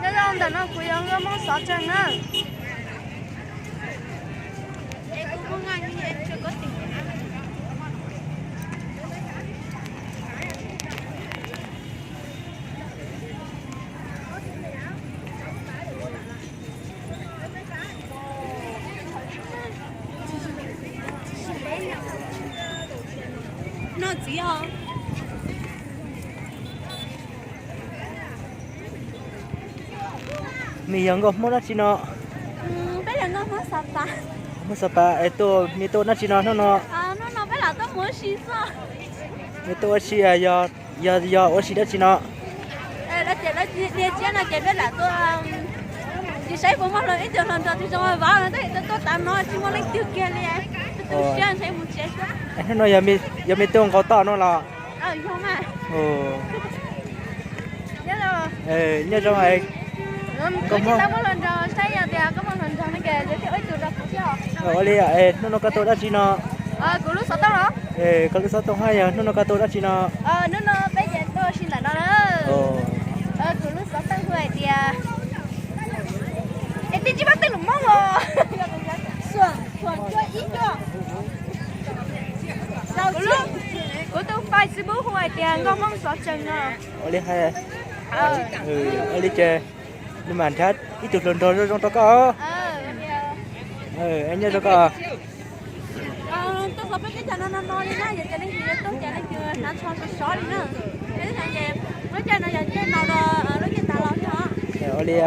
Nyob zoo, ntawm no kuv yog nkauj Hmoob xov tsees na. No txiv os. Nws yog nkauj Hmoob dab tsi no? Peb yog nkauj Hmoob Xov Pas. Hmoob Xov Pas es tuaj, nws tuaj dab tsi no hnub no? Hnub no peb lam tuaj mus ua si xwb. Nws tuaj ua si, yog, yog ua si dab tsi no? Niag tsiab no ces peb lam tuaj, tsis saib puas muaj hluas, ib tug hluas nraug twg zoo vauv no tab sis tuaj tav no tsis muaj leej twg kiag li. Tu siab ntshai mus tsev xwb. Hnub no yog me tub nqau toj no los? Nyob zoo, koj muaj hluas nraug, saib yog tias koj muaj hluas nraug no ces ua ib tug rau kuv thiab. Ua li, hnub no koj tuaj dab tsi no? Kuv lub xov tooj los? Koj lub xov tooj hab yog hnub no koj tuaj dab tsi no? Hnub no peb ces tuaj ua si ntawm no na. Kuv lub xov tooj hu hais tias, es twb tsis paub tej lus Hmoob os. Kuv tus Facebook hu hais tias nkauj Hmoob xov tsees no. Ua li hais, ua li ces nws mam nrhiav ib tug hluas nraug zoo zoo rau koj. Nyob zoo koj. Tuaj xov peb teb chaws no no no li na, yog tias leej twg yuav tuaj ces leej twg hnav tsho sov sov li na. Peb teb chaws no yog caij no los lub caij tas los xwb os. Ua li.